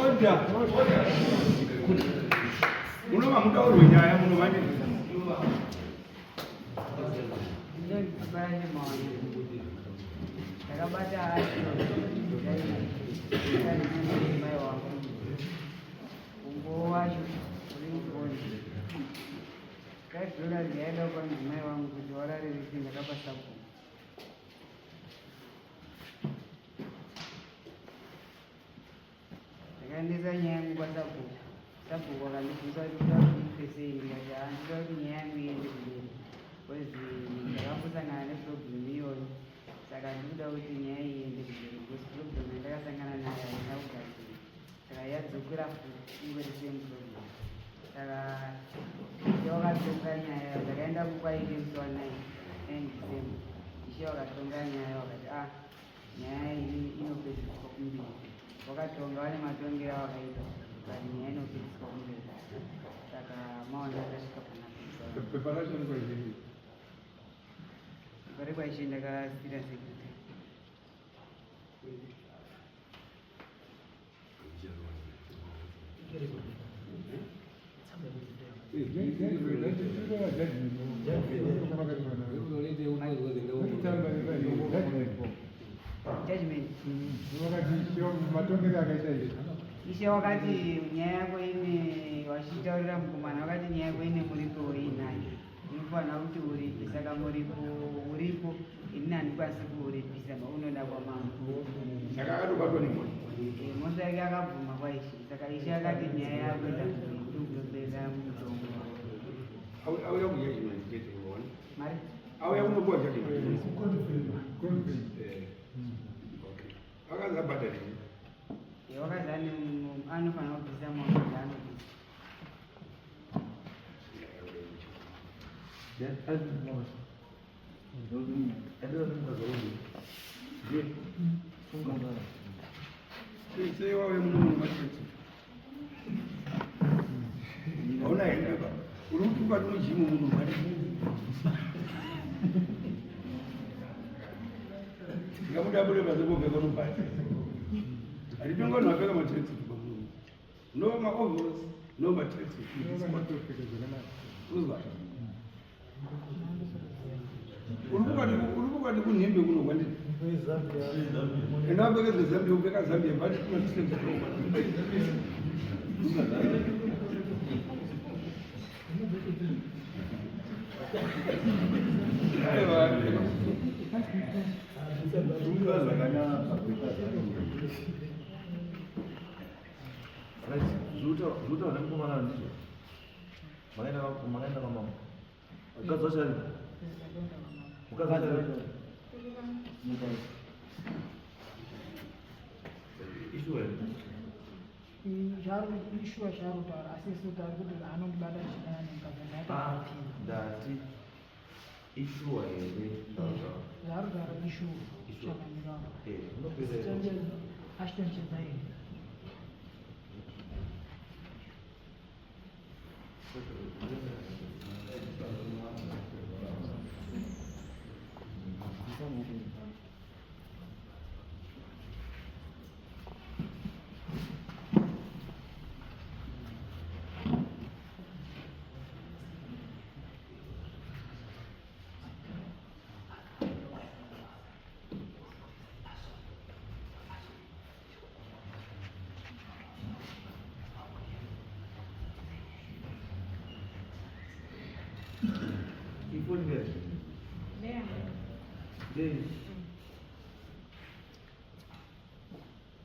Order. Munova mutaurwe nyaya munova Ndakabata mai wangu umbowo wacho uri mufoni $5 yaida kupa mudzimai wangu kuti warare vese ndakapa sabhuku. Ndakaendesa nyaya yangu kwasabhuku. Sabhuku akandibvunza kuti unoda kuti iitwe sei ndikati haa ndinoda kuti nyaya yangu iende kumberi because ndakambosangana neproblem iyoyo saka ndikuda kuti nyaya iyi iende kumberi because problem yandakasangana nayo haina kugadzirwa. Saka yadzokera futi ingori same problem. Saka ishe wakatonga nyaya ndakaenda kukwaishe musi wa 9 9 December. Ishe wakatonga nyaya wakati ah nyaya iyi inopedziswa kumberi. Wakatonga vane matongero awakaita but nyaya inopedziswa kumberi. Saka maona ndasvika panapa. Pepa racho rikwaishe. Pepa rekwaishe ndakasira secretary. Ishe wakati nyaya yako ine wachitaurira mukomana wakati nyaya yako ine muripo weinayo unofanira kuti uripe saka muripo uripo inini handikwanisi kuuripisa unoda kwamambo saka akatobatwa nemhosva eh, mhosva yake akabvuma kwaishe saka ishe akati nyaya yako enda kumberi mutongo auya kujudgment chete uone mari auya kunopuwa judgment eh, okay akazi abhadhare eh, wakazi anofanira kubvisa mombe dzaanobvisa Hauna hembe ba. Uri kutuka nojimu munhu mari. Ngamuda bude pazobo peka nobhadha. Hatitonga vanhu vapfeka matracksuit pamunhu. No maoveralls, no matracksuit. Uzwa. Uri kukati kunhimbe kuno kwandiri. Enda wapfeke zvezambia upfeka zambia but Aiwa. Right, zvutaura nemukomana ndizvo. Makaenda makaenda kwamambo. Mukadzi wacho ari. Mukadzi wacho ari. Ishuwa here? Ishuwa zvaari asi isu tari kuti anondibata chidana nemukadzi Ah, ndati ishuwa here zvauri zvaari kutaura ishuwa Ishuwa. chakamira Eh, unopera here? Ashton Chedzaire Ifoni ngere? Ndei.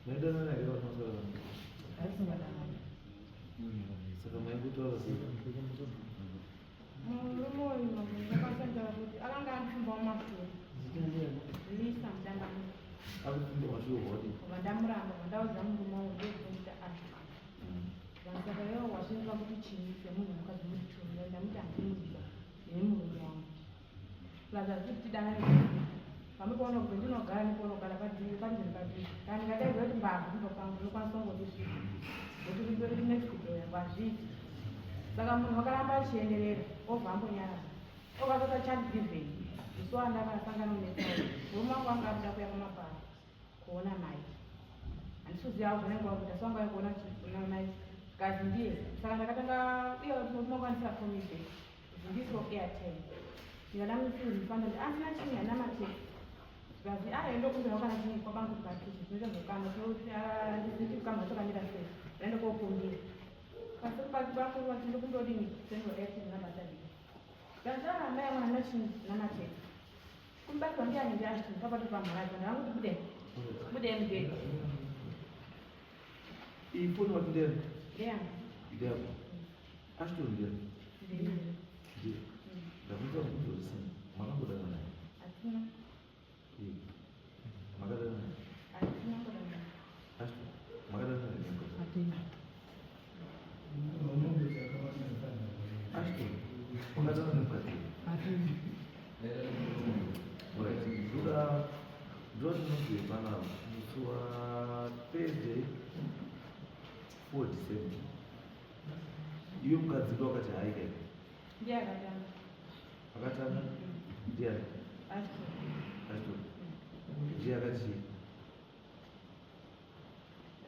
Maidana naye vamasara. Aisingadanani. Saka maikutaura sei? Murume uyu ndakasangana kuti akanga andipfumba mumashure. Lisa Mudandamuri. Akupfumba mashure wati. Kubva ndamuramba ndaudza murume wangu ndokuita Africa. Saka iwo wazvinzwa kuti chii semunhu mukadzi muchitumira ndamuti handinzwa nemurume wangu. Plus hazvisi kuti tidanane pamwe paunobva ndinogara nepaunogara padhuze padhuze nepadhuze. Kana ndikadaidzwa kuti mbavha kumba kwangu ndinokwanisa kungondisvika. Nokuti ndori next door yangu hazviiti. Saka munhu wakaramba achienderera obva ambonyarara. Obva atoita child given. Musi wandakasangana netsaona murume wangu anga abuda kuya pamapara kuona mai. Handisi zvanenge wakuita so wanga kuona kuti kazi ndiye. Saka ndakatanga uye tinokwanisa phone back. Ndisiro airtime. Ndikada mufana kuti asina chinyi hana matext. Zvikanzi ah ndokumbirawo kana chinyi kwabangu kupakichi zvinoita zvokama handiziti kukama zvakamira sei. Ndaenda kokumbira. Kasi bakuru vati ndokumbira kudini sendo airtime number dzadii. Zvikanzi ah mai yangu hana chinyi hana matext. Kumubatsirwa ndiani ndiAshton papato pamharadzwa ndakanguti bude bude mugedhi. Iyi foni wati ndeyani? Ndeyani? Ndeyako. Ashton ndiyani? Ndeyani. Ndiye. Ndabvunza mubvunzo usina. Makambodana naye? Hatina. Iye. Makadana naye? Hatina kudana. Ashton, makadana naye nemukadzi? Hatina. Ashton, wakadana nemukadzi? Hatina. Alright, ndoda ndoda tinobve panapa musi wa Thursday 4 December. Iwe mukadzi ndo wakati hai kai. Ndiye akatanga. Akatanga ndiani? Ashton. Ashton. Ndiye akati chii?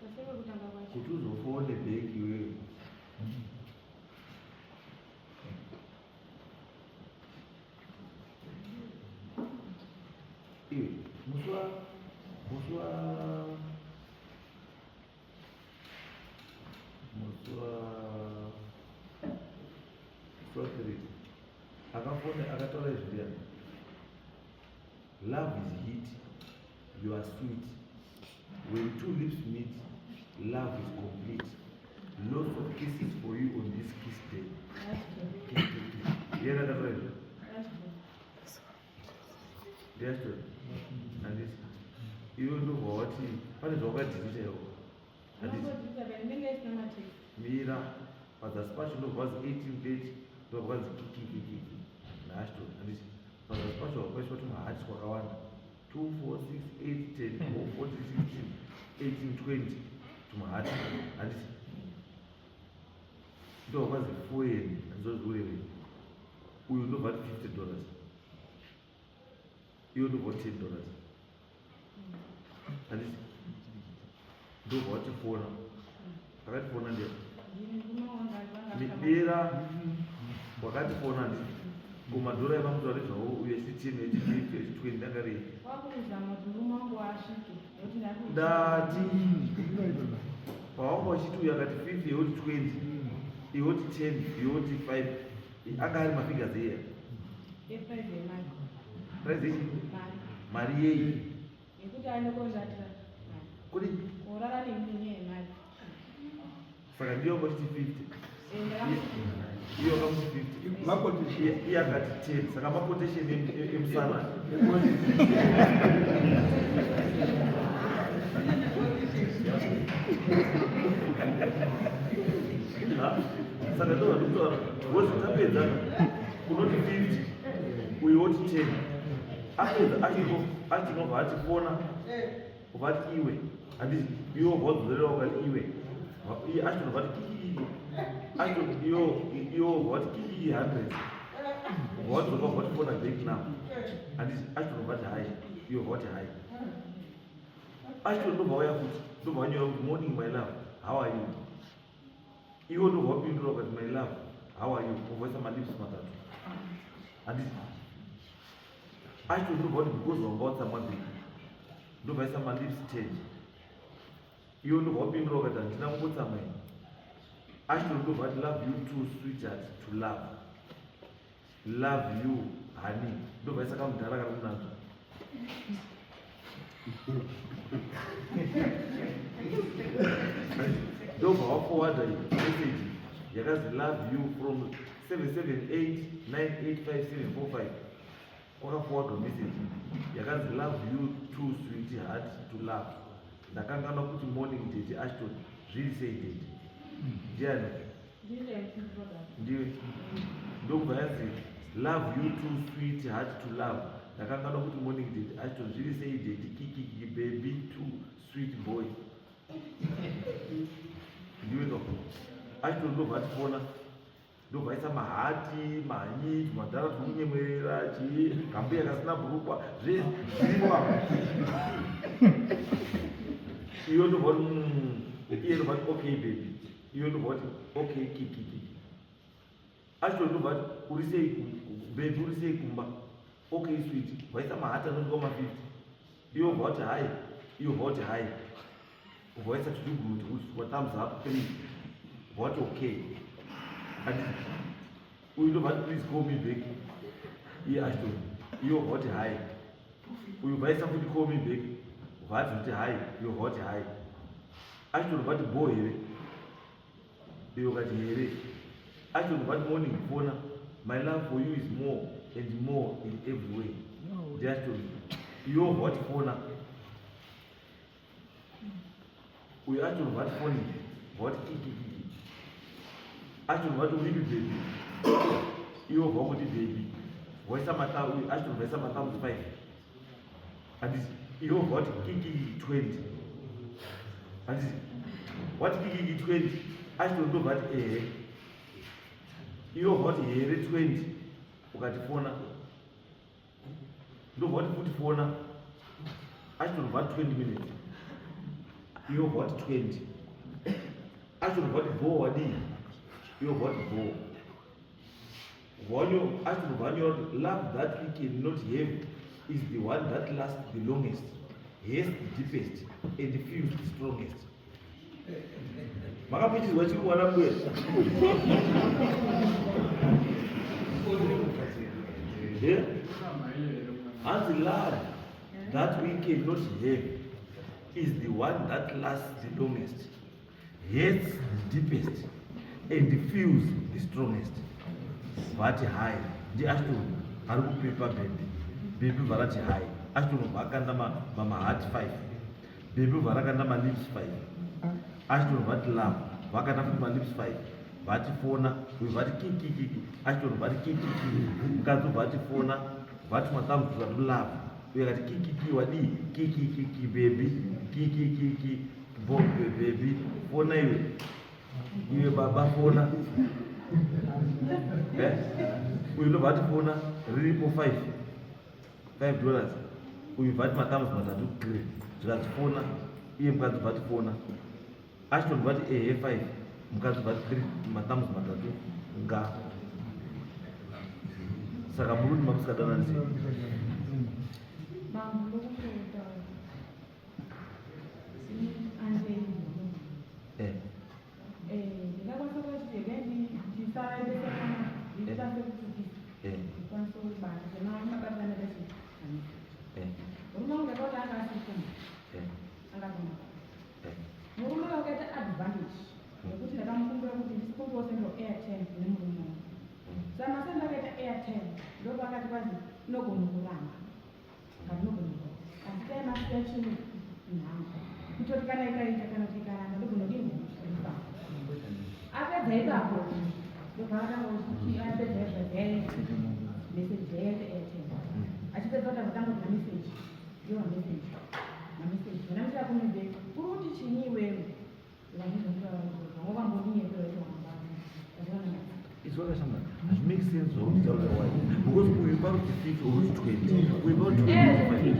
Kasebe kutanga kwacho. Kuti uzofone back iwewe. Iwe musi wa musi wa musi wa musi wa 3 akafona akataura izvi ndiyani? Love is heat, you are sweet. When two lips meet, love is complete. Lots of kisses for you on this kiss day. Ashton. Kiss, kiss, kiss. Ndiani akataura izvi? Ashton. NdiAshton. Handiti. Iwe ndobva wati pane zvawakadhilita iwo. Handiti. Unongodhilita but inenge isina matext. Mira pazasi pacho ndobva kwanzi 18:30 ndobva kwanzi kikikikiki naAshton. Handiti. Pazasi pacho wakaiswa tumahati twakawanda. 2 4 6 8 10 12 14 16 18 20 tumahati. Handiti. Ndobva kwanzi 4 handizozviurevei. Uyu ndobva ati 50 dollars. Iwe ndobva wati 10 dollars. Handiti. Ndobva wati fona. Akati fona ndiye. Ndini murume wangu anga Mira wakati fona handiti. Ko madhora emamuti nezvawo uyu echiti 10 echiti 50 echiti 20 angarei. Wakuzama kuti murume wangu asvike. Nekuti ndaku. Ndati pawanga uchiti uyu akati 50 iwe uti 20 iwe uti 10 iwe uti 5 anga ari mafigures iya. Yeprice yemari. Price yechi Mari. mari yei Yekuti aende kondatira. Mari. kudi Kurara nemi nenyaya yemari. saka ndiyo wanga uchiti 50 Ndakamuti iye wakamuti 50 Maquotation. iye akati 10 saka maquotation emusana Ha? Saka ndo zvandikutaura wozi tapedza unoti 50 uyu woti 10 apedza achinobva ati fona ubva ati iwe handiti iwe ubva wadzorera ukati iwe iye achinobva ati kikiki Ashton iyo iyo ubva wati kikiki 100 ubva wadzoka ubva wati fona back now handiti Ashton ubva ati hai iwe ubva wati hai Ashton ndobva wauya futi ndobva wanyora kuti morning my love how are you iwe ndobva wapindura ukati my love how are you ubva waisa malips matatu handiti Ashton ndobva wati because wanga watsamwa baby ndobva waisa malips 10 iwe ndobva wapindura ukati handina kumbotsamwa ini Ashton ndobva ati love you too sweetheart to love love you honey ndobva isa kamudhara kari kunanzva ndobva waforwarda message yakazi love you from 778 985745 kwakaforwardwa message yakanzi love you too sweetheart to love ndakanganwa kuti morning daddy Ashton zviri sei daddy ndiani ndiwe ndokubva yanzi love you too sweet heart to love ndakanganwa kuti morning daddy Ashton zviri sei daddy kikiki baby too sweet boy ndiwe ndo Ashton ndobva atifona ndobva aisa mahati manyi tumadhara tukunyemwerera chii kambuya kasina bhurukwa zvese zvirimo apa. Iwe ndobva kuti iye ndobva kuti okay baby. Iwe ndobva kuti okay kikiki. Ashton ndobva kuti uri sei baby, uri sei kumba? Okay sweet. Vaisa mahearts anosvika ma 50. Iwe ubva kuti hi. Iwe ubva kuti hi. Ubva waisa tuduguru wa thumbs up 3. Ubva wati okay. Handiti uyu ndobva ati please call me back. Iye Ashton. Iwe ubva wati hi. Uyu vaisa futi call me back. Ubva ati kuti hi. Iwe ubva wati hi. Ashton ubva ati bo here. Iwe ukati here. Ashton ubva ati morning fona. My love for you is more and more in every way. NdiAshton. Iwe ubva wati fona. Uyu Ashton ubva ati foni. Ubva wati kiki kiki. Ashton ubva ati uripi baby. Iwe ubva wangoti baby. Waisa mata uyu Ashton vaisa mathumbs 5. Handiti iwe ubva wati kiki 20. Handiti wati kiki 20. Ashton ndobva ati ehe. Iwe ubva wati here 20. Ukati fona. Ndobva wati futi fona. Ashton ubva ati 20 minutes. Iwe ubva wati 20. Ashton ubva wati bho wadii. Iwe ubva wati bho. Vanyo Ashton vanyora kuti love that we cannot have is the one that lasts the longest, hurts the deepest and feels the strongest. Makapichizwa chiri kuwana mbuya. Yeah? Hanzi love that we cannot have is the one that lasts the longest, hurts the deepest and feels the strongest. Vati hi. NdiAshton ari kupepa baby. Baby varati hi. Ashton vakanda mahearts 5. Baby varakanda malips 5. Ashton vati love. Vakanda futi malips 5. Vati fona. Uyu vati kikikiki. Ashton vati kikiki. Mukadzi vati fona. Vati mathumbs vati love. Uyu akati kikiki wadii kikikiki baby. Kikikiki bo baby. Fona iwe. Iwe baba fona. Eh? Uyu ndobva ati fona riripo 5 5 dollars. Uyu bva ati mathumbs matatu gre zvikati fona. Iye mukadzi bva ati fona. Ashton bva ati ehe 5. Mukadzi bva ati 3 mathumbs matatu nga. Saka muri kuti mamusikadanani sei? Mambo ndokutoita andei. Eh. Ndingakwanisa kuva chiti ndisaendese mwana ndikwanise kutsukisa ndikwanise kubata zvemabatana kachi. Murume wangu ndakaona anga asiri kumba, angaguma. Murume wakaita advantage yekuti ndakamukumbira kuti ndisikumbiwo sendo airtime kune murume wangu. Saka masendo akaita airtime ndopakati kwazi inogona kuramba kana inogona kuramba, asi dai masiya chimwe nhamba kutoti kana ikaita kana kuti ikaramba ndogona kudini ipapo. Apedza ipapo ndobva atanga apedza izvo message yaita airtime. Achipedza kuti akatanga kuti mameseji iwo mameseji mameseji vana muchakumide uri kuti chinyi iwewe. Vangambondinyepeweto. Izwakashamba hazvimake sense zvauri why, because uyu paruti 50 uri 20, uyu paruti 25,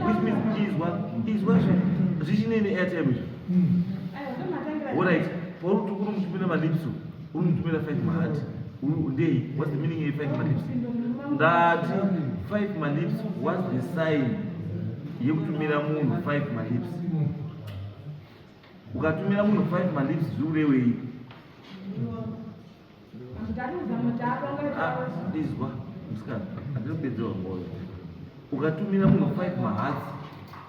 which means izwa izwa zvichinene airtime izvo. Alright, pauri uri mutumira malips, uri mutumira 5 mahearts ndei? What's the meaning ye5 malips? Ndati 5 malips, what's the sign yekutumira munhu 5 malips? Ukatumira munhu 5 malips zviurewei? Ah, izwa musikana, handinopedzewa ngoyo. Ukatumira munhu 5 mahearts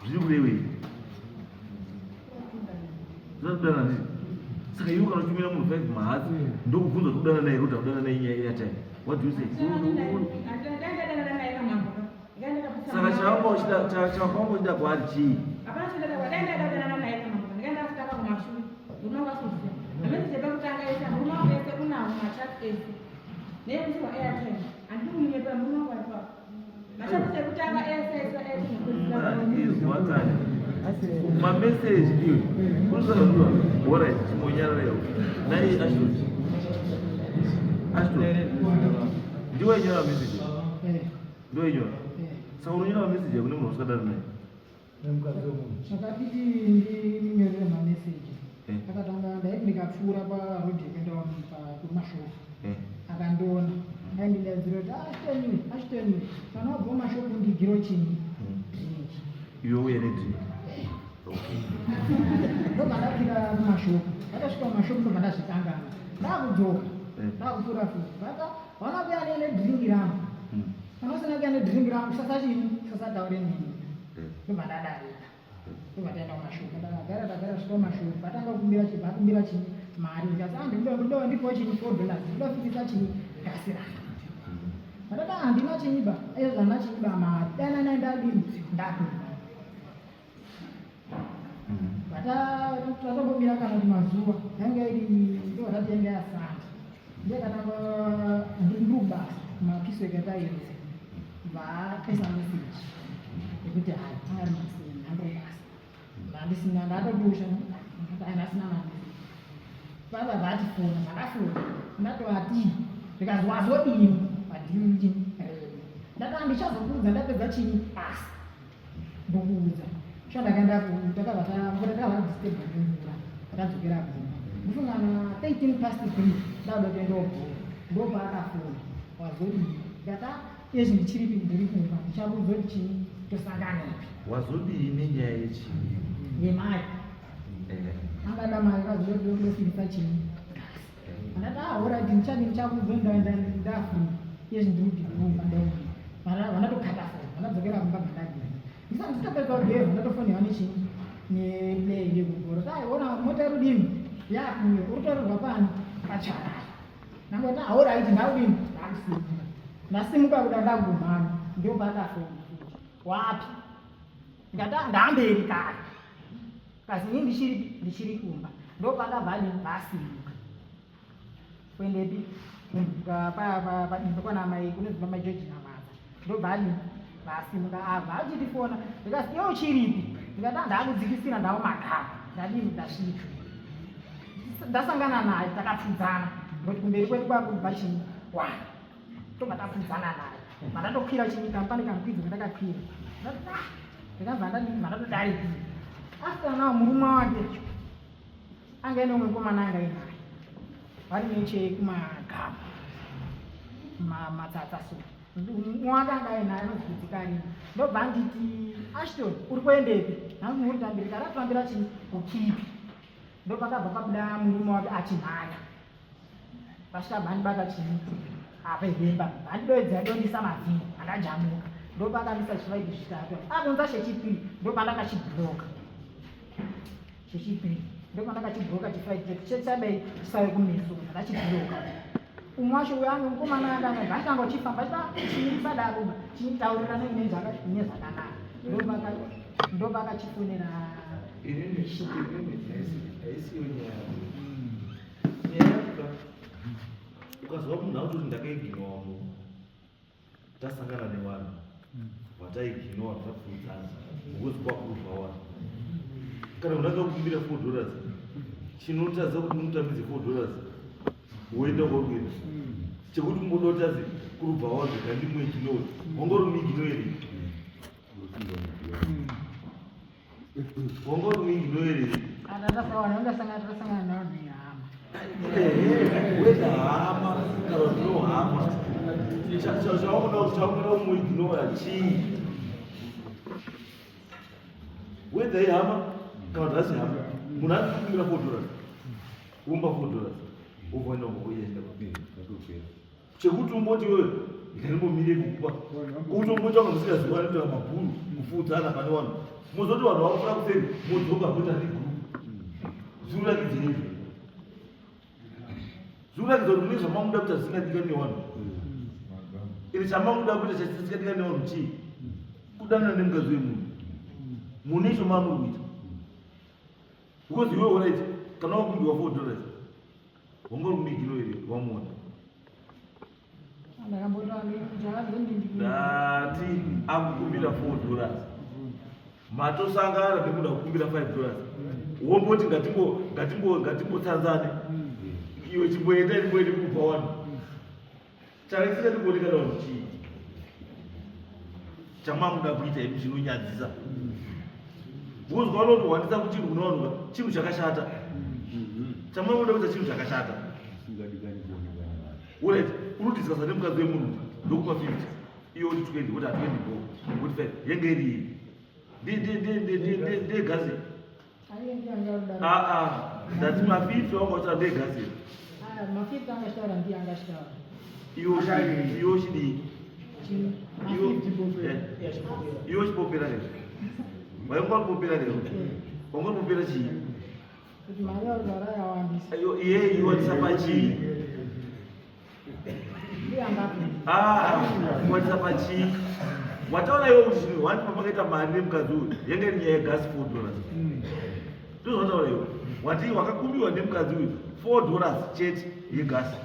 zviri kurewei? Zvinodana ndii? Saka iwe kana uchitumira munhu 5 mahearts, ndokubvunza kuti udana naye kuti audana naye nyaya yeairtime, what do you say? Saka chawanga uchida kwaari chii? Hapana chandada. Dai ndadadanana naye kamambo, ndikaenda kutanga kumashure, murume wangu asinziva mameseji epakutanga ese. Murume wangu ese unawo machat ese neyekutirwa airtime. Handidi kumunyepa, murume wangu ari papo machat ekutanga ese ese airtime. Izwa kani mameseji iwe unosakandiwa. Alright, chimbonyararayo nai Ashton. Ashton, ndiwe inyora mameseji? Ndiwe inyora? Saka unonyora mameseji akune munhu wasikadana naye? Nemukadzi wemunhu. Chakatiti ndinyorere mameseji. Eh. Akatanga ndaiti ndikapfuura paroad yekuenda kumashopu. Eh. Akandiona. Aindidaidzira kuti Ashton, Ashton, kana wabva kumashopu ndigiro chinyi. Drink. Iwe uye nedrink. Okay. Ndobva ndakwira kumashopu. Ndakasvika kumashopu ndobva ndazvikangana. Ndakudzoka. Eh. Ndakupfuura futi. Vaka vana kuya nedrink rangu. Kana usina kuya nedrink rangu sasa chinyi sasataure neni. Eh. Ndobva ndadarika. Ndobva taenda kumashopu. Ndakagara tagara svika kumashopu. Vatanga kukumbira chii vakumbira chii mari. Ndikati ah ndinoda ndinoda ndipowo chinyi $4. Ndinoda kufikisa chinyi gasi rangu. Ndakati ah handina chinyi ba. Aizvo handina chinyi ba mari. Dai nai ndadini ndakupa. Tatambomira kana kuti mazuva yanga iri ndozvati yanga yasanda. Ndakatanga ndiri kubasa mapiso ekatairisa. Vakaisa message yekuti hayi anga ari makuseni handiri kubasa. Handisina ndatodusha ndasina mari. Baba vatifona ndakafona ndatovati zvikanzi wazodini padini ndati handichazokuudza ndapedza chinyi basa ndokuudza sho ndakaenda takabva mvura takabva disturb nemvura takadzokera kumba ndofunga na 13 past 3 ndakuda kuenda kubhora ndopaakafona wazodini ndikati "Ah, izvi ndichiripi ndiri kumba ndichakuudza kuti chii tosanganepi Wazodii nenyaya yechii? yemari Eh. angada mari kazodofikisa chii andati ah alright ndichadi ndichakuudza ndafuna izvi ndiri kuti kumba ndaumba vanatokata foni vanadzokera kumba vandageza ndisati nditopedza kugeza ndatofonerwa nechii neplay yekugoro tai ona mota irudini yakuyo uri kutorerwa pani pacharari ndangoti ah alright ndakudini ndakusimuka ndasimuka kuda ndagumhanya ndopaakafona futi wapi ndikati "Ah, ndamberi kare kasi ini ndichiri ndichiri kumba ndopakabva adini vasimuka kuendepi padimba kwana mai kunonzi mai George Namaza ndobva adini vasimuka abva achitifona ndikati iwe uchiripi ndikati "Ah, ndakudzikisira ndaumagara ndadini ndasvika ndasangana naye takapfudzana ngokuti kumberi kwedu kwakubva chii wani tobva tapfudzana naye mandatokwira chii kampani kamukwidzo kandakakwira ndati "Ah," ndikabva ndadini mandatodarikira after now murume wake anga ine umwe mukomana anga inaye vari nechekumagama matsatsa so umwe wake anga ainaye anonzi kudzikarini ndobva anditi Ashton uri kuendepi hanzi muri tambiri karatambira chii kukipi ndopakabva pabuda murume wake achimhanya vasvika bandibata chii apa ihemba vandidoedza dondisa mavhiri andajamuka ndopakamisa zvifaidi zvitatu akunza chechipiri ndopandakachibhuroka chechipiri ndopandakachibhuroka chifaidi chechabai chisave kumeso ndakachibhuroka umwe wacho uyo ange mukomana anga anobva achitanga uchifamba chisadaro chitaurirana nezvakanaka ndopakachifonera Inini inini haisiyo nyaya. Nyaya yakuda Ukazwa munhu akuti ndakaiginowa munhu tasangana nevanhu vataiginowa tapfuudzana because kwakurubva vanhu kana munhu akakumbira $4 chinotadza kuti mutambidze $4 woenda kwauri kuenda chekuti umbodotaze kurubva wanhu kandimuiginowe wanga uri muigino here wanga uri muigino here tasangana navo nehama weda hama kana kuti no hama chaungoda chaungoda kumuignora chii whether ihama kana kuti hasi hama munhu ari kukumbira $4 womba $4 wobva waenda chekuti umboti wewe ndikanimbomire kukupa kuti umboti wanga musingaziwani kuita mabhuru kupfuudzana pane vanhu muzoti vanhu vakufura kuseri modzoka kuita negroup zviurakidze izvo zviurakidza kuti mune zvamamuda kuita zvisingadikani nevanhu iri chamamuda kuita chisingadikani nevanhu chii kudanana nemukadzi wemunhu mune icho mamuri kuita because iwe alright kana wakumbiwa $4 wanga uri kumigino here wamuona ndati akukumbira $4 matosangana nemunhu akukumbira $5 womboti ngatimbotsanzane iwe chimboenda ndimboende kupa wanhu chakasingadi kuonekana vanhu chii chamamuda kuita imi chinonyadzisa. Because ukaona kuti wandisa kuchinhu kune vanhu chinhu chakashata. Chamunoda kuita chinhu chakashata. Alright, unodiscussa nemukadzi wemunhu ndokupa 50. Iye oti 20, woti 20 go. Woti 5. Yenge iri iyi. Ndegasi. Ah ah, ndati ma50 wanga uchitaura ndegasi. Ma50 anga achitaura ndiye anga achitaura. Iwe uchidii? Iwe uchipopera lero. Wainga uripopera lero. Wanga uripopera chii? Kuti mari yauri yakawandisa. Iye iwatisa pachii? Ndiye anga Ah, kuwatisa pachii? Wataura iwe kuti zvinhu wani pamakaita mari nemukadzi uyu yanga iri nyaya yegasi $4. Ndozvataura iwe. Wati wakakumbiwa nemukadzi uyu $4 chete yegasi.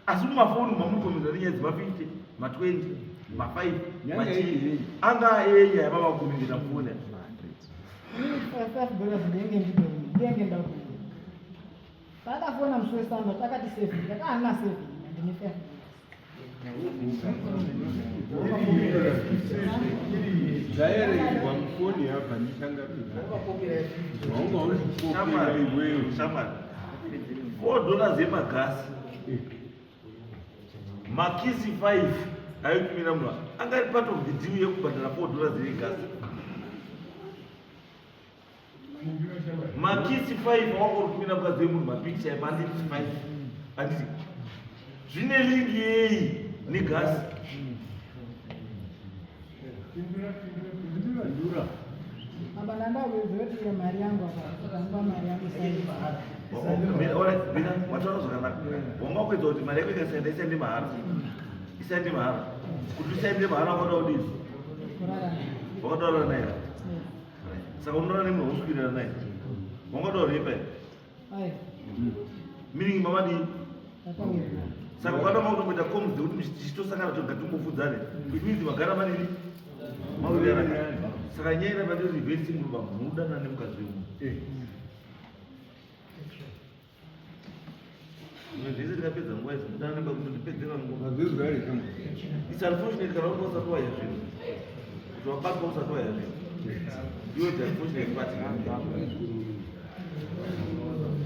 Asi mumafoni mamukomeza nenyaya dzema50, ma20, ma5, machii. Anga enyaya mavakumirira mufoni. $5 ndenge ndenge ndakuya. Paakafona musi weSunday takati seven, ndikati handina seven, ndine $5. Dzaerengwa mufoni yabva ndichangamira. Waunga uri kupopera iwewe. Shamwari. $4 yemagasi. Makisi 5 aitumira munhu anga ari part of the deal yekubhadhara $4 yegasi. Makisi 5 wanga uri kutumira mukadzi wemunhu mapikicha emalips 5. Handiti zvine link yei negasi? Apa ndandakuzotira mari yangu apa, ndamba mari yangu sai. Wataura zvakanaka. Wanga kuedza kuti mari yako ikasaenda isaende mahara. Isaende mahara. Kuti isaende mahara wakada kudii? Kurara naye. Wakadaura naye. Saka unorara nemunhu wauswirira naye. Wangadaura repa. Aiwa, Meaning mama dii? ndakawira. Saka ukada makutomboita comms dzekuti tichitosangana toga timbofudzane. It means magara manini? Mawirirana. Saka nyaya iri pandiri very simple baba. Munodanana nemukadzi wemunhu. Zvimwe zvese tikapedza nguva idzi mudanana nemukadzi kuti ndipedzera nguva. Mazvizwa here shamwari? It's unfortunate kana wanga usati waya zvinhu. Kuti wabatwa usati waya zvinhu. Iwe the unfortunate part.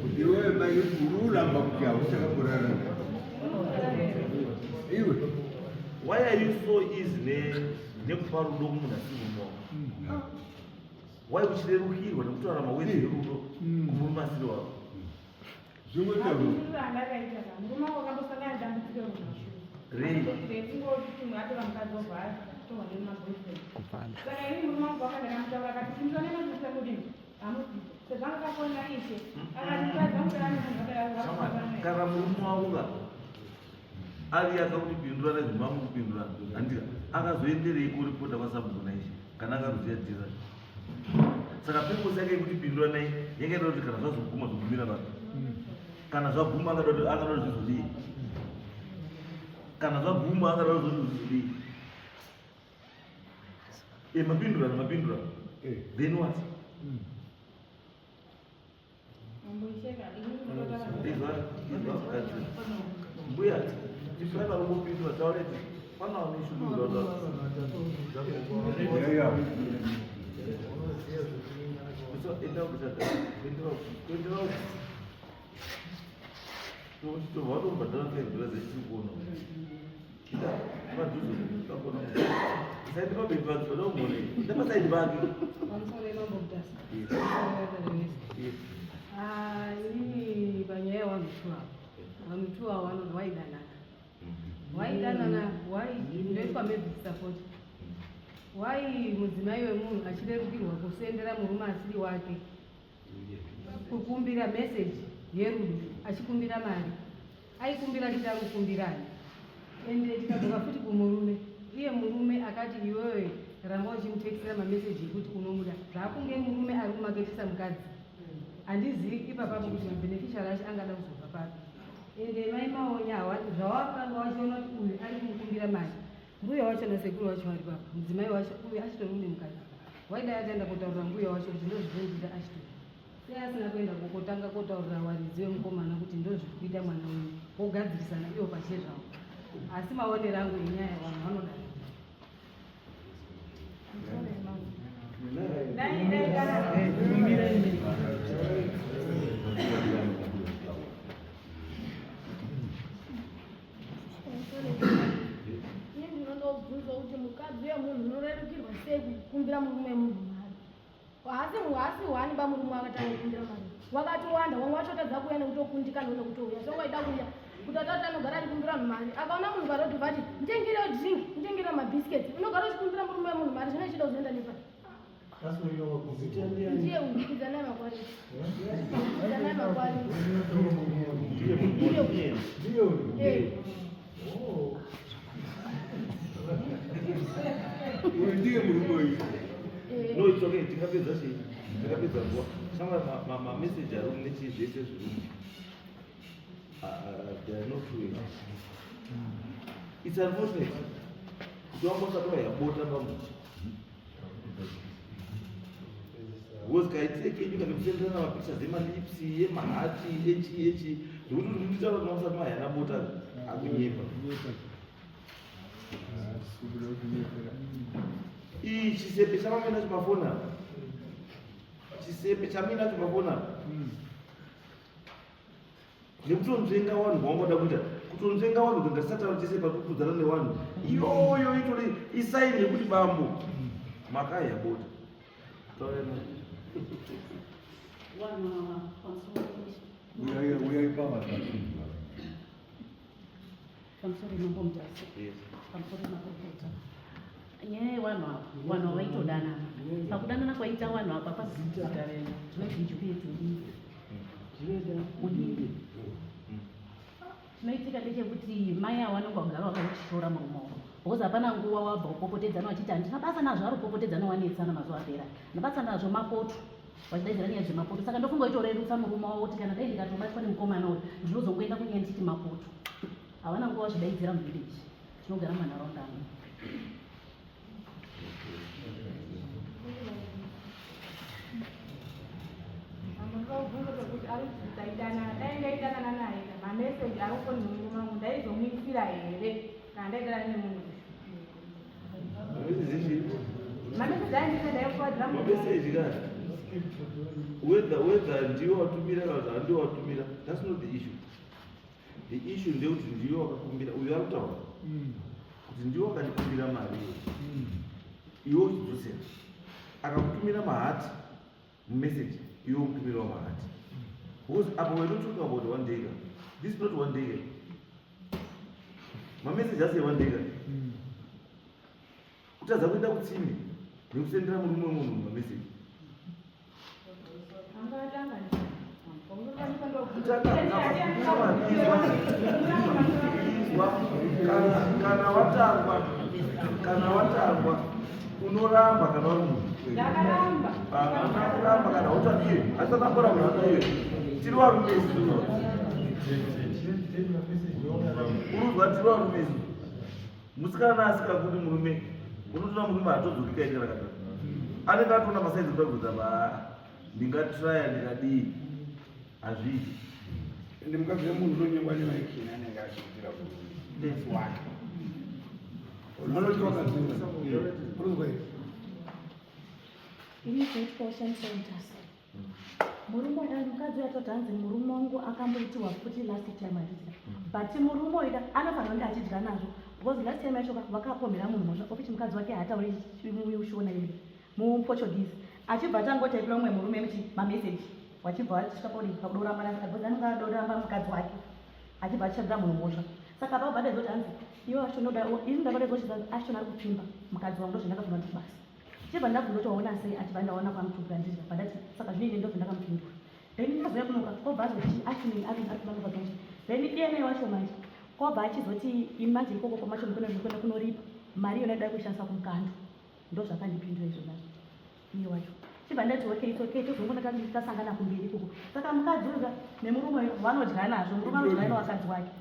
Kuti iwewe mai uri kuramba kuti hauchakakurara. Iwe. Why are you so easy nekupa rudo kumunhu asiri murume wako? Why uchirerukirwa nekutaura mawedzi erudo kumurume asiri wako? Zvingotaura. Mapinduriro andakaita ka murume wangu akambosangana nedambudziko remumashure. Rei? Rekungoti tumwe atora mukadzi wobva atorwa nemaboyfriend. Saka ini murume wangu wakandaka akati pindura nemazita kudini hamuzivi sezvo anga akafonera ishe akati mukadzi wangu kana nemunhu Shamwari, kana murume wako ka ari akakuti pindura nezvimamu kupindura handika akazoenderei kuripota kwasabhuku naishe kana akaruziya dhira. Saka purpose yake yekuti pindura naye yakaita kuti kana zvazoguma zvogumira vanhu. Kana zvaguma angada kuti zvizodii. Kana zvaguma angada kuti zvizodii. Mapindurano mapindurano. Then what? Mamboisheka ini munotaura Izwa izwa mukadzi. Mbuya, tifana kungopindura taureti. Pana une shungu. Yeah. Enda kuchata. Kuendera uku. Tobva watobhadhara $5 echikuona. Ita padhuze kakona. Saidi pabhebhi pake toda kumone. Ita pasaidi pake. Pamusoro mambo Mutasa. Yes. Ah, inini panyaya yevanhu two ava. Vanhu two ava vanonzi waidanana. Waidanana, wai ndoitwa maybe support. Wai mudzimai wemunhu achirerukirwa kusendera murume asiri wake kukumbira message yerudo achikumbira mari aikumbira achiti amukumbirani ende tikadzoka futi kumurume iye murume akati iwewe ramba uchimutekisira mameseji ekuti unomuda zvakunge murume ari kumaketisa mukadzi handizivi ipapapo kuti mabeneficiary acho angada kuzobva papi ende mai Maonya zvawakanga wachiona kuti uyu ari kumukumbira mari mbuya wacho nasekuru wacho vari papa mudzimai wacho uyu achitori une mukadzi waidai akaenda kotaurira mbuya wacho kuti ndozvinoita achitori sei asina kuenda kokotanga kotaurira varidzi vemukomana kuti ndozviri kuita mwana wenyu wogadzirisana ivo pachezvavo asi maonero angu enyaya vanhu vanodana. Ini ndinondobvunza kuti mukadzi wemunhu unorerukirwa sei kukumbira murume wemunhu mari? Haasi haasi hwani ba murume akatanga kukumbira mari. Wakatowanda wamwe wacho tadza kuuya nekutokundikana nekutouya. So waida kuuya kuti atati anogara achikumbira vanhu mari. Akaona munhu paroti vati nditengerewo drink, nditengerewo mabiscuits. Unogara uchikumbira murume wemunhu mari zvino ichida kuzoenda nepa. Ndiye uyu kudzanai makwari. Kudzanai makwari. Ndiye uyu. Eh. Uyu ndiye murume uyu. Eh. No, it's okay. Tingapedza chii? Tingapedza nguva. Shamwari mameseji ari nechii zvese zviri. They are not true. It's unfortunate. Kuti wanga usati wayabota pamuti. Because kaitire kenyu kana kusenderana mapictures emalips, emahati, echi echi. Zvekuti uri kutaura kuti wanga usati wayana bota akunyepa. Iyi chisepe chamamuinacho pafoni apa. Chisepe chamuinacho pafoni apa. Nekutonzvenga vanhu kwaungoda kuita kutonzvenga vanhu kuti ngatisataura tese pakukudzana nevanhu iyoyo itori isaini yekuti bambo makaya bota. Taura naye. Vanhu ava pamusoro Uyai uyai pavata. pamusoro mambo Mutasa. Yes. Pamusoro makurukota. Nyaya yevanhu ava, vanhu ava vaitodanana. Pakudanana kwaita vanhu apa pazita zvinoita udini. Chinoitika ndechekuti mai ava vanonge vagara vakachishora murume wavo. Because hapana nguva wabva kupopotedzana vachiti handina basa nazvo ari kupopotedzana wanetsana mazuva apera. Handina basa nazvo mapoto. Vachidaidzira nyaya dzemapoto. Saka ndofunga itorerutsa murume wavo kuti kana dai ndikatobatwa nemukomana uyu ndinozongoenda kunyaya ndichiti mapoto. Havana nguva vachidaidzira muvillage. Tinogara munharaunda muno. Ndinobvunza pekuti ari kuti taidanana, dai ndaidanana naye mameseji ari kufoni murume wangu ndaizomuisira here kana ndaidanana nemunhu uyu? Mameseji echii? Mameseji aindisa ndaifuwadzira murume wangu. Mameseji kana whether ndiwe watumira kana kuti handiwe watumira, that's not the issue. The issue ndeyekuti ndiwe wakakumbira, uyu ari kutaura kuti ndiwe wakandikumbira mari iwe, iwe uchidzosera. Akakutumira mahati mumeseji, iwe umutumirawo mahati. Because apa we're not talking about one day. This is not one day. Mameseji asi one day. Kutadza kuenda kutsime nekusendera murume wemunhu mameseji. Angatanga Izwa, kana watangwa unoramba kana uri munhu. Ndakaramba. Kana kuramba kana utadiwe asati ambora munhu atadiwe tiri varume isu. Uruzwa, tiri varume isu. Musikana asingakudi murume, unotoona murume hatodzoki kaiti kana katatu anenge atoona masaizi kuda kuza ba ndingatraya ndingadii, hazviiti. Ende mukadzi wemunhu unonyengwa nemaikini anenge achiitira murume wake. Unoti wakadziura. Uruzwa here? Ini zvaitika ushandisa Mutasa. Murume uyu, mukadzi uyu atoti hanzi murume wangu akamboitiwa futi last time, handiti? But murume uyu anofanira kunge achidya nazvo because last time yacho vakapomera munhu mhosva okuti mukadzi wake haatauri Shona iri muPortuguese, achibva atangotaipira umwe murume muchi mameseji, wachibva vasvika paudi pakudoramba because anenge adoramba mukadzi wake, achibva achishandira munhu mhosva. Saka pabva adaidzwa kuti hanzi iwe wacho unoda ini, ndakadaidzwa kuti Ashton ari kupfimba mukadzi wangu. Ndozvandakabvuma kuti basa chibva ndabvunza kuti waona sei, achibva ndaona kwamupindura ndizvo pandati saka zvinoine ndobva ndakamupindura. Then ndazouya kunoka kobva azoti Ashton ari kupfimba mukadzi wangu. Then DNA wacho manje kobva achizoti imi manje ikoko kwamacho mukone kunoripa mari iyona ida kuishandisa kumukando. Ndo zvakandipindura izvo nazvo iye wacho. Chibva ndati okay, it's okay, tozongona tasangana kumberi ikoko. Saka mukadzi uyu nemurume uyu vanodya nazvo, murume anodya nevakadzi wake.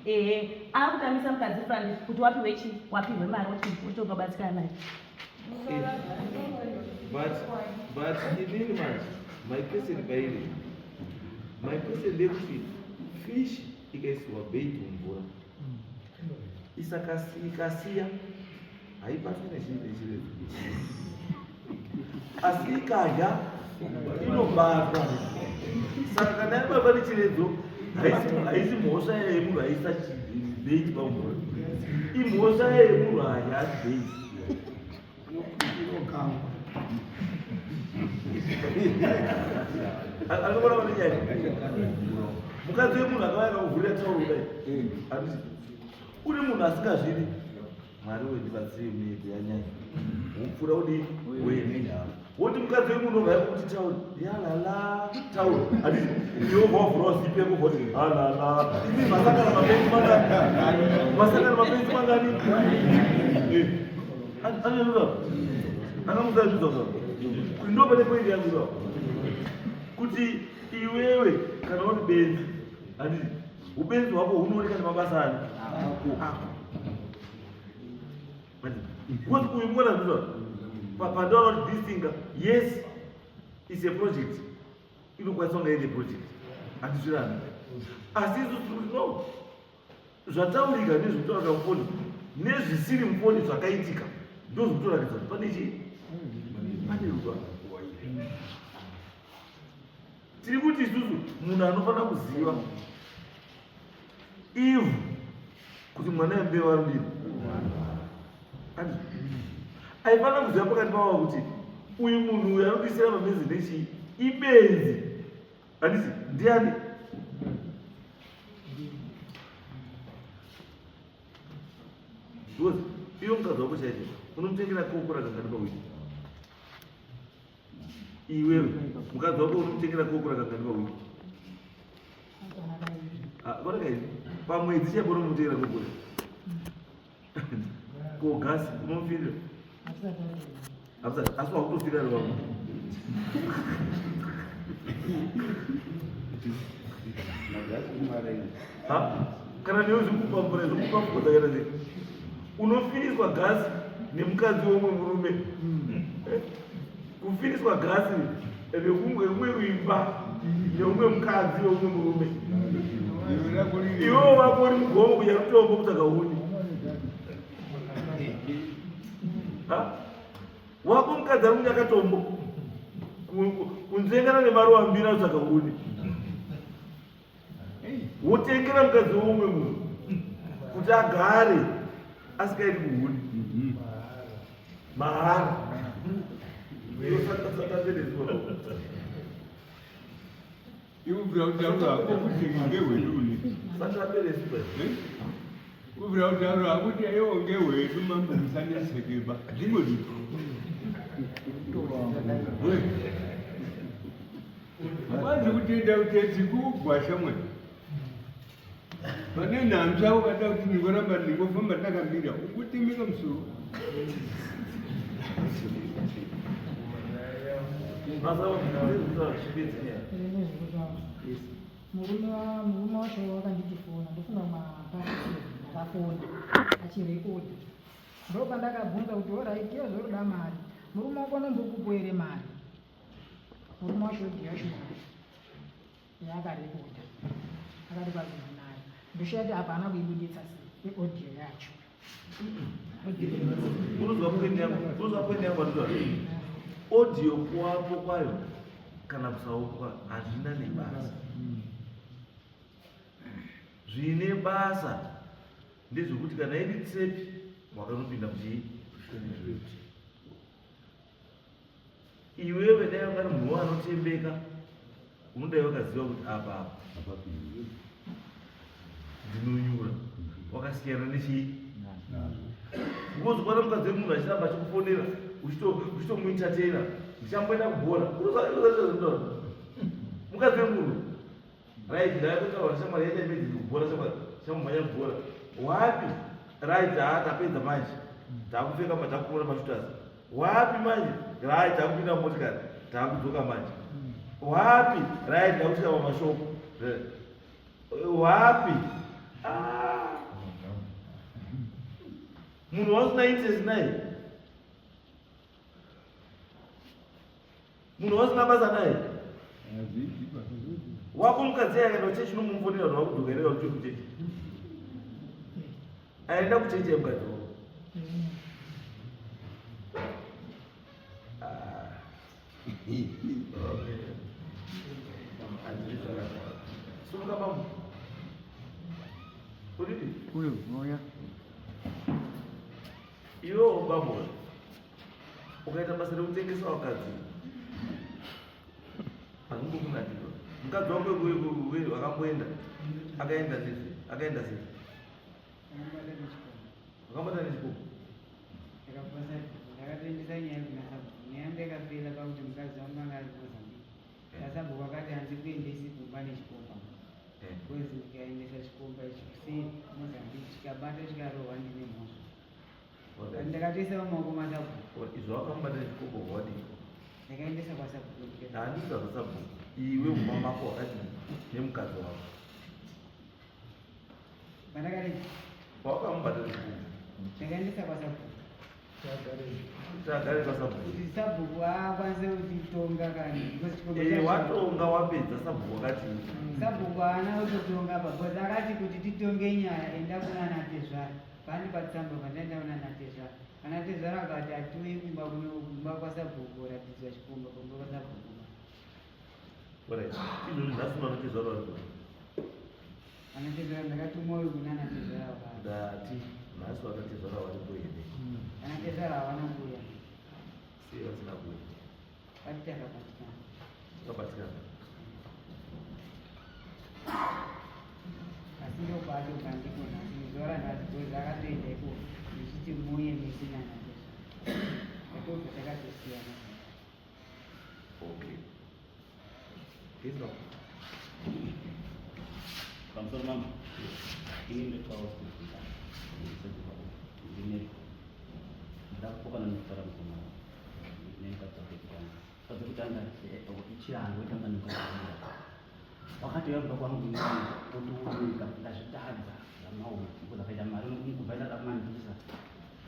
Ehe, akutamisa mukadzi fulani kuti wapiwe chi wapiwe mari wochitobabatikana naye. But inini manje my question pairi, my question ndeyekuti fish ikaisirwa bait mumvura ikasiya haibatwi nechiredzo. Asi ikadya inobatwa. Saka kana yabatwa nechiredzo haisi mhosva yemunhu aisa bait pamvura. Imhosva yemunhu adya bait. Anobona pane nyaya. Mukadzi wemunhu akauya akakuvhurira tauro kudai. Handiti uri munhu asingazvidi. Mwari we ndibatsirei miedzo yanyanya. Wopfuura udii? Uende. Woti mukadzi wemunhu obva yakuti tauro. Yalala tauro. Handiti iwe wobva wavhura zipi yako woti halala. Imi masangana mapenzi mangani? Masangana mapenzi mangani? Eh. Anonoda. Akamuudza zvidza zva. Kuti ndo pane point yangu ipapo. Kuti iwewe kana uri benzi, handiti ubenzi hwako hunooneka nemabasa ani? Ako. Because uyu mwana ndizvo. Pandaona kuti this thing, yes, it's a project. Inokwanisa kunge iri project. Handizvirani. Asi isu tiri kuti no. Zvataurika nezvekutaurika mufoni nezvisiri mufoni zvakaitika ndozvikutoratidza kuti pane chii pane rudo. Tiri kuti isusu munhu anofanira kuziva ivhu kuti mwana wembeu arudini aifanira kuziva pakati pavo kuti uyu munhu uyu anodisira mabenzi nechii ibenzi handiti ndiani because iwe mukadzi wako chaicho unomutengera koko rakangani pawiki iwewe mukadzi wako unomutengera koko rakangani pawiki ah, pamwedzi chaipo unomutengera koko ko gasi unomufirira asi wakutofirira rewako kana newe zvikupa mvura zvikupa mvura dzakaita sei unofiriswa gasi nemukadzi womwe murume kufiriswa gasi rekumwe imba neumwe mukadzi weumwe murume iwewo vako uri mugomo kuya rutombo kutsvaga huni wako mukadzi ari kunyakatombo kunzvengana nemaruva mbiri atsvaga huni wotengera mukadzi weumwe munhu kuti agare asikaendi kuhuni mahara Ikubvira kutaura hako kuti ngehwedu kubvira kutaura hako kuti aiwa ngehwedu mambo musanetsekeba zvimwe zvinhu Kwanzi kutenda utedzi kugwasha mwe. Pane nhanzva ukada kuti ndingoramba ndingofamba ndakamira ukutemeka musoro. Murume murume wacho wakanditifona ndofunga mapasi ndakafona achirekodha ndopandakabvunza kuti orit iyo zvoruda mari murume wako unombokupo here mari murume wacho audio yacho yaakarekodha akati kwazina nayo ndoshaya kuti apa haana kuibuditsa sei iaudio yacho unozwa point yangu unozwa point yangu andizwa audio kuwapo kwayo kana kusawapo hazvina nebasa zvine basa ndezvekuti kana iri tsepi wakanopinda muchii Iwewe dai wanga uri munhu anotembeka unodai wakaziva kuti apa apa ndinonyura wakasiyana nechii because ukaona mukadzi wemunhu achiramba achikufonera uchitomuentertaina ndichamboenda kubhora mukadzi wemunhu Right, ndakutaura shamwari yaita imedzi kubhora shamwari chamumhanya kubhora. Wapi? Right, haa tapedza manje. Takupfeka matakupora mashooters. Wapi manje? Right, takupinda mumotikari. Takudzoka manje. Wapi? Right, takusvika pamashop. Wapi? Ah. Munhu wasina interest naye. Munhu wasina basa naye. Wako mukadzi akaenda kuchechi unomufonera kuti wakudzoka here kuti kuchechi. Aenda kuchechi yemukadzi wako. Ah. Sumuka bambo. Udidi? Uyu, uya. Iwewo bambo. Ukaita basa rekutengesa vakadzi. Hazvimbokunakirwa. Mukadzi wako akamboenda. Akaenda sei? Akaenda sei? Wakabata nechikomo. Ndakatoendesa nyaya kuna sabhuku. Nyaya yangu yakapera pakuti mukadzi wangu anga ari kuMozambique. Sabhuku akati handikuendesi kumba nechikomba. Because ndikaendesa chikomba ichi kuseri Mozambique chikabata chikarohwa ndine mhosva. Ndakatoisa mumaoko masabhuku. Izvo wakamubata nechikomba wadii? Ndakaendesa kwasabhuku. Handisi zvasabhuku. Iwe mumba mako wakadii nemukadzi wako? Pandakadii? Wakamubata nechikomba. Ndakaendesa kwasabhuku. Tagare kwasabhuku. Kuti sabhuku akwanise kutitonga kani. Because chikomba Eh, chacho- watonga wapedza sabhuku wakati Sabhuku haana kutotonga pa because akati kuti titonge nyaya enda kuna natezvara. Pani patsamba pandaenda kuna natezvara. Ana tezvara akati hatiuyi kumba kuno kumba kwasabhuku koratidzwa chikomba kumba kwasabhuku. Alright. Izvozvi nhasi vanotezvara vari kupi? Ana tezvara ndakatumwa uyu kuna natezvara wakati. Ndati nhasi vanotezvara varipo here? Ana tezvara havana kuuya. Sei vasina kuuya? Vati takabatikana. Takabatikana. Asi ndokwatobva ndiko nhasi zuva ranhasi because akatoenda iko ndichiti muuye mese nanatezvara. Tatobva takatosiyana. Okay. Yes, no. Pamusoro mambo, ini ndotwawo kubvunza ndine ndakupokana nekutaura mukoma nemukadzi wake kutanga. Mukadzi wekutanga ichirango wetanga nemukadzi wangu. Wakatouya kumba kwangu otooneka ndazvitadza zvamaona because akaita mari kubva ndakamandisa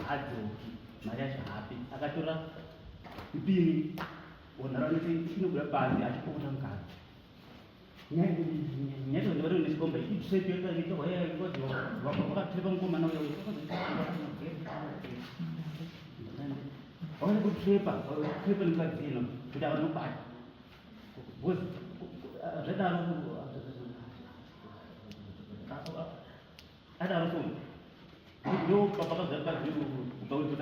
haadzoki mari yacho haapi akatora mpini nharaunda inobuda panze achipopota mukadzi. Nyaya vari nechikomba vakatepa mukomana uya vakaita kutrepa trepa nemukadzi ino kuti avanobata because zvadaro adaro so ndo pakazvakadzi kuti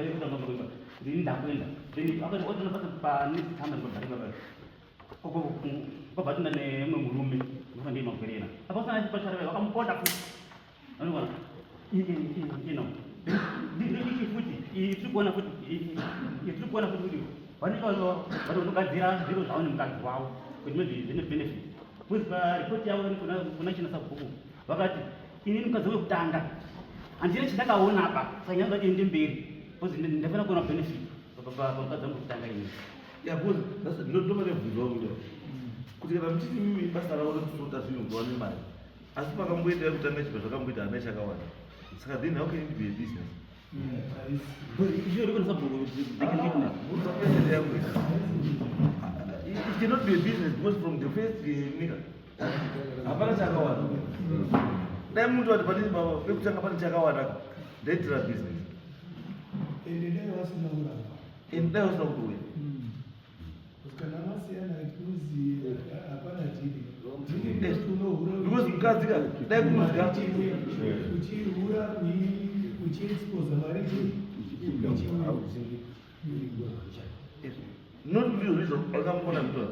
ini ndakuenda then akati otoona pane tsamba ndikobhari kwabva tunda nemumwe murume ndofa ndiye magwerena apa usana chipachara vakamuponda futi anoona ino ichi futi tiri kuona futi tiri kuona futi kuti vanenge vanogadzira zviro zvavo nemukadzi wavo kuti maybe zvine benefit because paripoti yavo kuna china sabhuku vakati inini mukadzi wekutanga handina chandakaona apa saka nyaya kuti ende mberi because ndafanira kuona benefit pamukadzi wangu wekutanga inini. Yeah, because that's ndo pane bvunzo wangu ndo. Kuti kana muchiti mimi basa ravo rekusota zvinhu kuva nemari. Asi pakamboita yekutanga chibva zvakamboita hana chakawanda. Saka then how can it be a business? Iyo riko nesabhuku they can witness. Bvunzo question yangu. It cannot be a business because from the first nika hapana chakawanda. Dai muntu ati pane pekutanga pane chakawanda ndaitira business. Ende dai vasina kuramba. And dai usina kuuya. Kana masiyana kuzi hapana dhiri. Dhiri unohura. Because mukadzi ka dai kunozika uchihura uchiexposa mari not kuti izvo akamukona mutora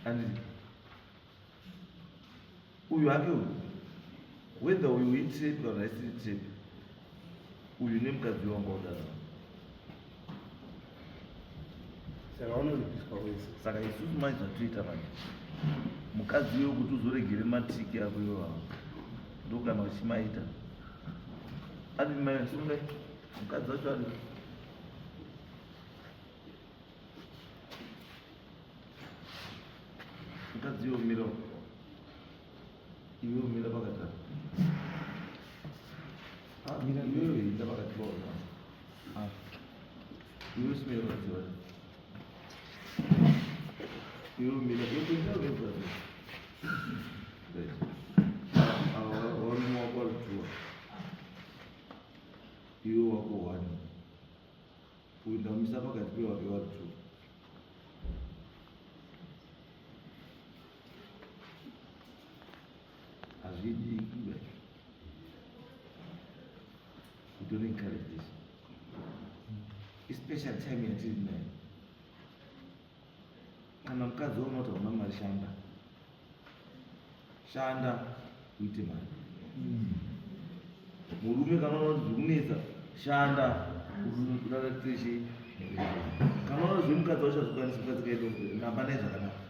handiti uyu hake uyu whether uyu itrap kana isiri trap uyu nemukadzi wangu waudana. Saka vanoripiswa wese. Saka isusu manje zvatoita manje mukadzi iwe kuti uzoregere matriki ako iwawo ndokana uchimaita adi mai sungai mukadzi wacho ari mukadzi iwe umira iwe umira pakati apa. Ah, iwewe enda pakati pawo Ah. Iwe usimira pakati pawo iwe umira iwe kuenda uenda right ava varume wako vari two iwe wako one uyu ndamisa pakati pewake vari two. Hazvidi. We don't encourage this. Especially time yatiri nayo. Kana mukadzi waona kuti hauna mari shanda. Shanda uite mari. Murume kana unaona kuti zvikunetsa shanda uraratidze chii. Kana unaona zvemukadzi wacho hazvikwanisi mukadzi kaita ramba naye zvakanaka.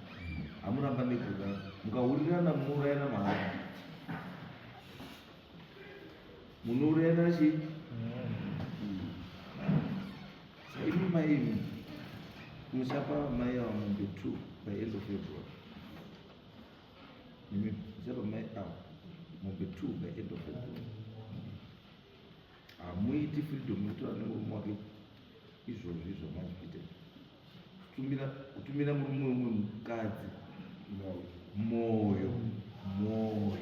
Hamuramba neguka. Mukahurirana munourayana mahara. Munourayana chii? Saka imi mai imi muchapa mai ava mombe 2 by end of February. Imi muchapa mai ava mombe 2 by end of February. Hamuiti freedom yekutora nemurume wake izvozvo izvo mazviita. Kutumira kutumira murume wemumwe mukadzi moyo moyo.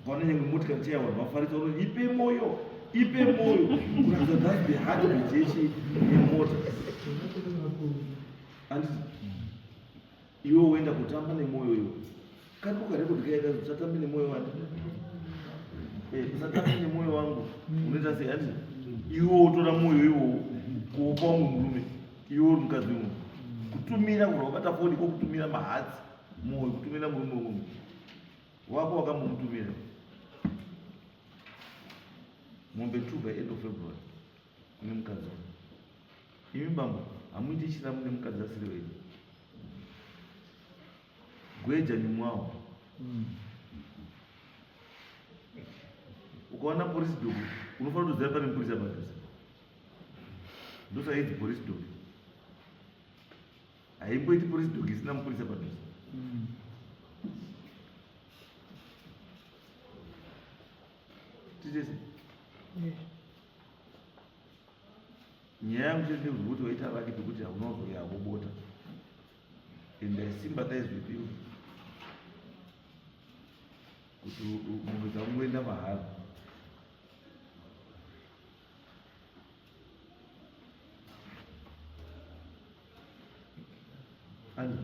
Kaona nyangwe motikari chaiyo vanhu vafarisa vanoti ipe moyo ipe moyo kuratidza that's the heartbeat yechi yemota. Handiti iwe woenda kutamba nemwoyo iwe kariko karekodi kaya kazi usatambe nemwoyo wani eh, usatambe nemwoyo wangu unoita sei handiti iwe wotora mwoyo iwowo kuopa umwe murume iwe uri mukadzi umwe kutumira kurwa kubata foni ko kutumira mahatsi mwoyo kutumira murume umwe wako wakambomutumira mombe two by end of february kune mukadzi wako imi bambo hamuiti chiramu nemukadzi asiri wenyu gweja nyumwawo ukaona polisi dog unofanira kutoziva pane mupurisa padhuze ndosaidzi polisi dog haimboiti polisi dog isina mupurisa padhuze titese nyaya yangu chete ndekuzwa kuti waita vake pekuti hauna kuzouya hako bota and I sympathize with you kuti mombe dzakungoenda mahara ani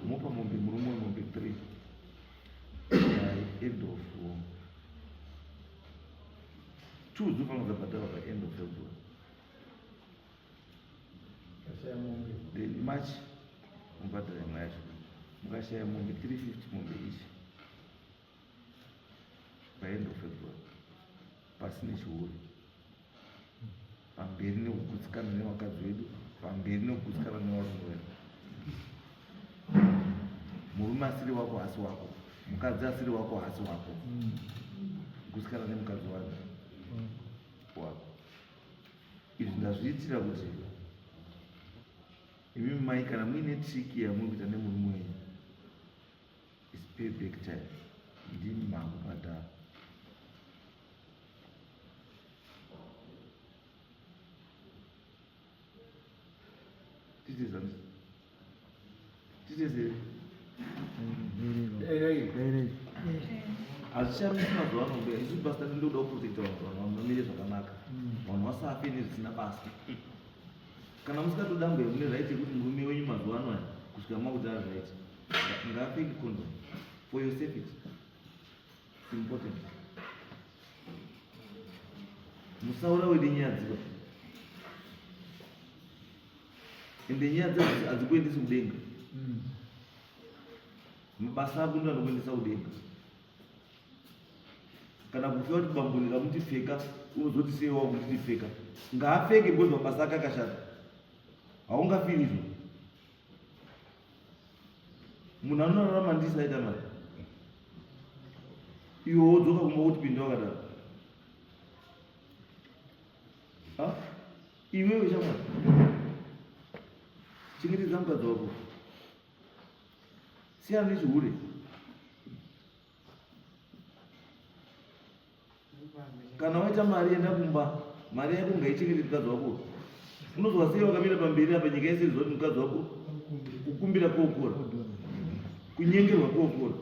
mopa mombe murume wemombe 3 by end of two dzofanira dzabhadharwa by end of February then March mubhadhara imwe yacho mukashaya mombe 350 mombe ichi by end of February pasine chihure pamberi nekugutsikana nevakadzi vedu pamberi nekugutsikana nevarume vedu murume asiri wako haasi wako mukadzi asiri wako haasi wako gutsikana nemukadzi wako wako izvi ndazviitira kuti imi mai kana muine triki yamuri kuita nemurume wenyu is payback time ndimi makubhadhara titeze hazvishamisi mazuva ano mbuya isu basa ndoda kuprotecta vanhu vanhu vamire zvakanaka vanhu vasafe nezvisina basa kana musikatoda mbuya mune right yekuti murume wenyu mazuva ano aya kusvika makuti ari right ngaapfeke condom for your safety It's important. Musaurawe nenyaya dziva. Ende nyaya dzacho hadzikuendesi kudenga. Mabasa ako ndo anokuendesa kudenga. Kana kufiwa kuti bambo ndikamuti pfeka, unozoti sei wakunditi pfeka. Ngaapfeke because mabasa ake akashata. Haungafiri izvo. Munhu anorarama ndisi aita mari. Iwe wodzoka kumba woti pinda wakadaro. Ha? Iwewe shamwari. Chengetedza mukadzi wako. Siyana nechihure. Kana waita mari enda kumba, mari yako ngaichengete mukadzi wako. Unozwa sei wakamira pamberi apa nyika yese izwa kuti mukadzi wako kukumbira kokora. Kunyengerwa kokora.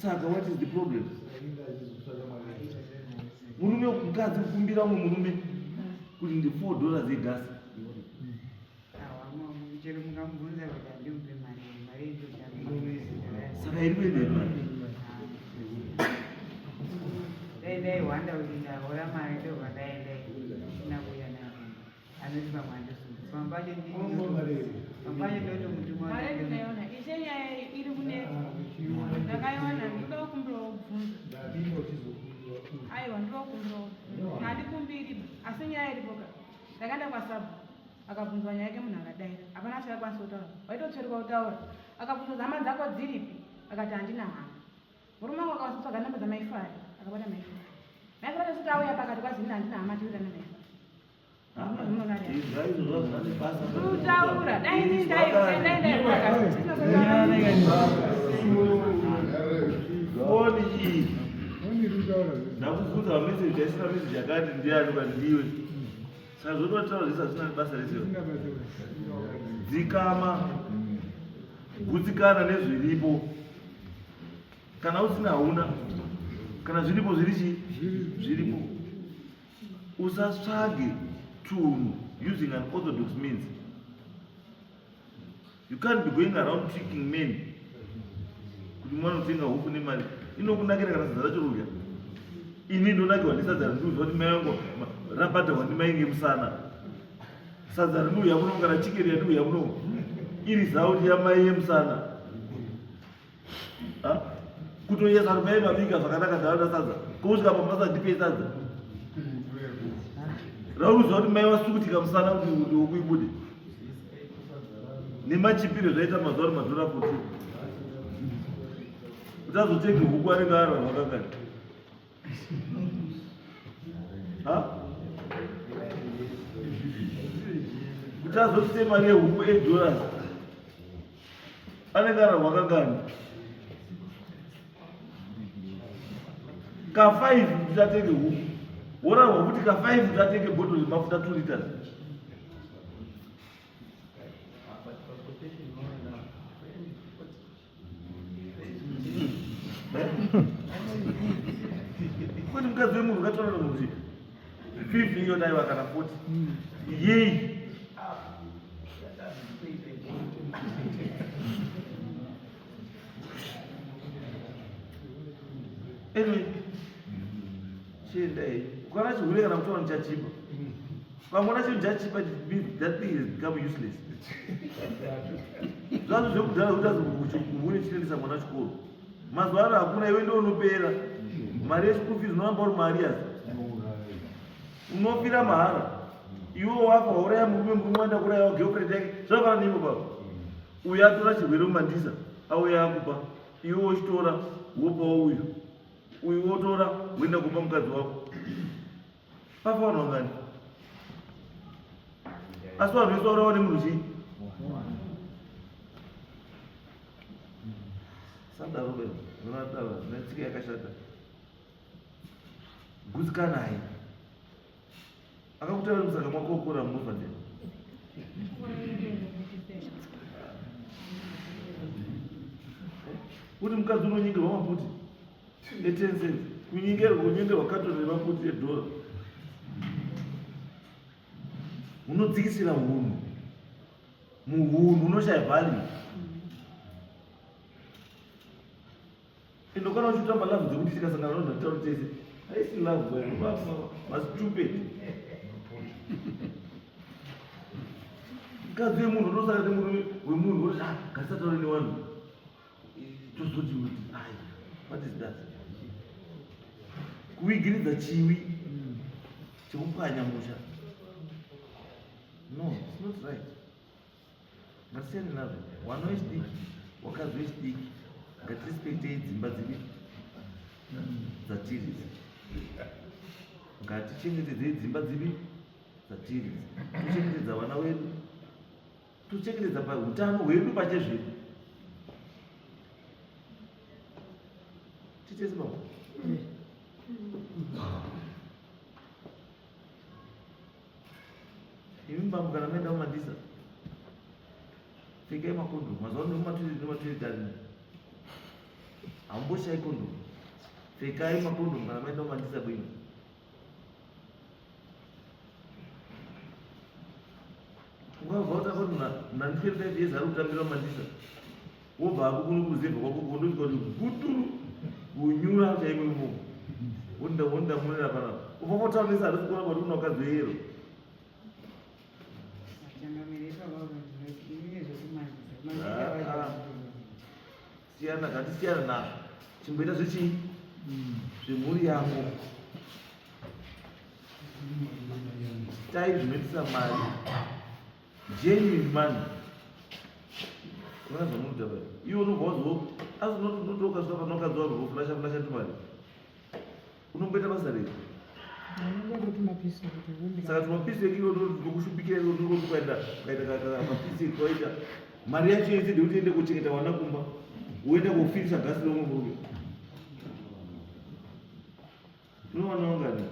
Saka what is the problem? Murume mukadzi kukumbira umwe murume. kuti ndi 4 dollars yegasi. Chero mungamubvunza kuti handimupe mari, mari Saka iri kuenda mari. Dai ndaihwanda kuti ndahora mari ndobva ndaenda isina kuuya nayo. Anoti pamwe handisunga. Pamwe pacho pamwe pacho ndotomutuma. Mari ndinaiona. Ishe nyaya iri kunetsa. Ndakaiona ndinoda kukumbirawo kubvunza. Aiwa ndinoda kukumbirawo. Handikumbiri asi nyaya iripo ka. Ndakaenda kwasabhu akabvunzwa nyaya yake munhu akadaira. Hapana chaakwanisa kutaura. Waitotsveruka kutaura. Akabvunzwa hama dzako dziripi akati handina hama. Murume wangu akazotsvaga namba dzamaifari akabata maifari. Maifari akazoti auya pakati kwazi ini handina hama tiri maifari. Kutaura dai ini dai dai dai Foni iyi ndakubvunza mameseji aisina meseji yakati ndiani kandiwe saka zvototaura zvese hazvina basa rese dzikama gutsikana nezviripo kana usina hauna kana zviripo zviri chii zviripo usatsvage tunhu using an orthodox means you can't be going around tricking men kuti mwana utenga huku nemari inokunakira kana sadza racho rudya ini ndonakirwa nesadza rindiudzwa kuti mai vangu rabhadharwa ndimai ngemusana sadza rinouya muno kana chikeni yandouya muno iri zauti yamai yemusana kutoyesa kuti mai mabika zvakanaka ndaona sadza kousvika pamasa ndipei sadza rauruziva kuti mai vasukutika musana kuti huku ibude nemachipiro zvaita mazuva ano madhora 42 kuti azotenge huku anenge ararwa kangani kuti azotite mari yehuku 8 dollars anenge ararwa kangani ka 5 kuti atenge huku worarwa kuti ka 5 kuti atenge bottle remafuta 2 liters Kwete mukadzi wemunhu ukatora munhu kuti 50 iyo daiwa kana 40 yei anyway chiendai ukaona chihure kana kutaura ndichachipa Ukangoona chinhu chachipa that thing has become useless. Zvazvo zvekudhara kuti azokuhure chinoendesa mwana chikoro. Mazuva ano hakuna iwe ndiwe unopera. Mari yeschool fees unoramba uri mari asi. Unofira mahara. Iwe wafa wauraya murume murume waenda kuuraya girlfriend yake. Zvakafanana neimwe baba. Uyu atora chirwere mumandisa auya akupa. Iwe wochitora wopawo uyu. Uyu wotora woenda kupa mukadzi wako. Pafa vanhu vangani? Asi vanhu vese vaurawa nemunhu chii? Sadaro be, unadaro, netsika yakashata. Gutsikanai. Akakutaura musaka mwakokora munofa nzira. Kuti mukadzi unonyengerwa maputi. E10 cents. Kunyengerwa kunyengerwa katoni remaputi edhora. Unodzikisira hunhu. Muhunhu unoshaya value. Ende kana uchitamba love dzekuti tikasangana vanhu vatitaura tese. Haisi love boy. Mastupid. Mukadzi wemunhu unosaka nemurume wemunhu woti ah ngasataure nevanhu. Tozoti kuti ai what is that? Kuvigiridza chiwi chekupwanya musha. No, it's not right. Ngatisiyane nazvo. Wana wechidiki, wakadzi wechidiki, ngatirespektei dzimba dzedu dzatiri. Ngatichengetedzei dzimba dzedu dzatiri. Tochengetedza vana wedu. Tochengetedza hutano hwedu pachezvedu. Titese baba. Imi bambo kana maenda kumandisa pfekai makondomu mazuva ano nematoilet nematoilet arimo hamumboshayi kondomu pfekai makondomu kana maenda kumandisa kwenyu. Wakabva utanga kuti muna 25 years ari kutambira mandisa. Wobva hako kuno kuruzevha kwako kundosvika kuti guturu kunyura chaiko imomo. Wonda wonda munera pana. Ubva wataurisa harisi kuona kuti una wakadzi weyero. Siyana ngatisiyana nazvo. Chimboita zvechii? Zvemhuri yako. Tai zvinoitisa mari. Genuine money. Unoona zvamunoita paya. Iwe unobva wazo asi unoti ukasvika pano wakadzi warwo flasha flasha tumari. Unomboita basa rei? Saka tumapisi eki ndokushupikira iko ndiko ukaenda ukaita mapisi eki waita mari yacho yese ndekuti ende kuchengeta vana kumba woenda kofirisa gasi reumwe murume. Unowana ungani?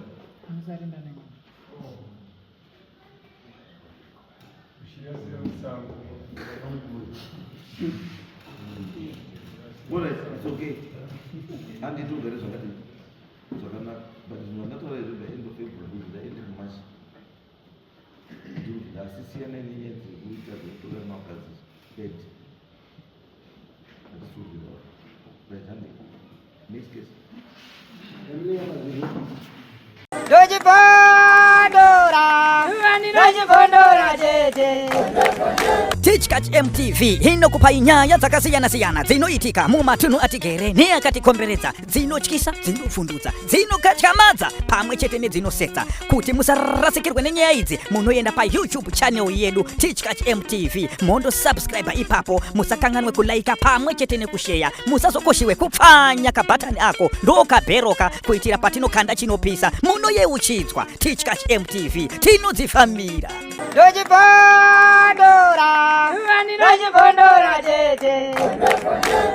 Alright, it's okay. Handiti ugare zvakadii? Zvakanaka. But zvinhu zvandataura izvi by end of February kuita the end of March. Ndiri asi siyanai nenyaya dzekuita zvekutora makadzi bed. Hatisi kubvira. Right, handei. Next case. Tichkach MTV inokupai nyaya dzakasiyana-siyana dzinoitika mumatunhu atigere neakatikomberedza, dzinotyisa, dzinovhundutsa, dzinokatyamadza pamwe chete nedzinosetsa. Kuti musarasikirwe nenyaya idzi, munoenda paYouTube channel yedu Tichkach MTV mondo subscribe ipapo, musakanganwe kulaika pamwe chete nekusheya, musazokoshiwe kupfanya kabhatani ako ndokabheroka kuitira patinokanda chinopisa munoyeuchidzwa. Tichkach MTV tinodzifambira. Ndochibondora, ndochibondora tete.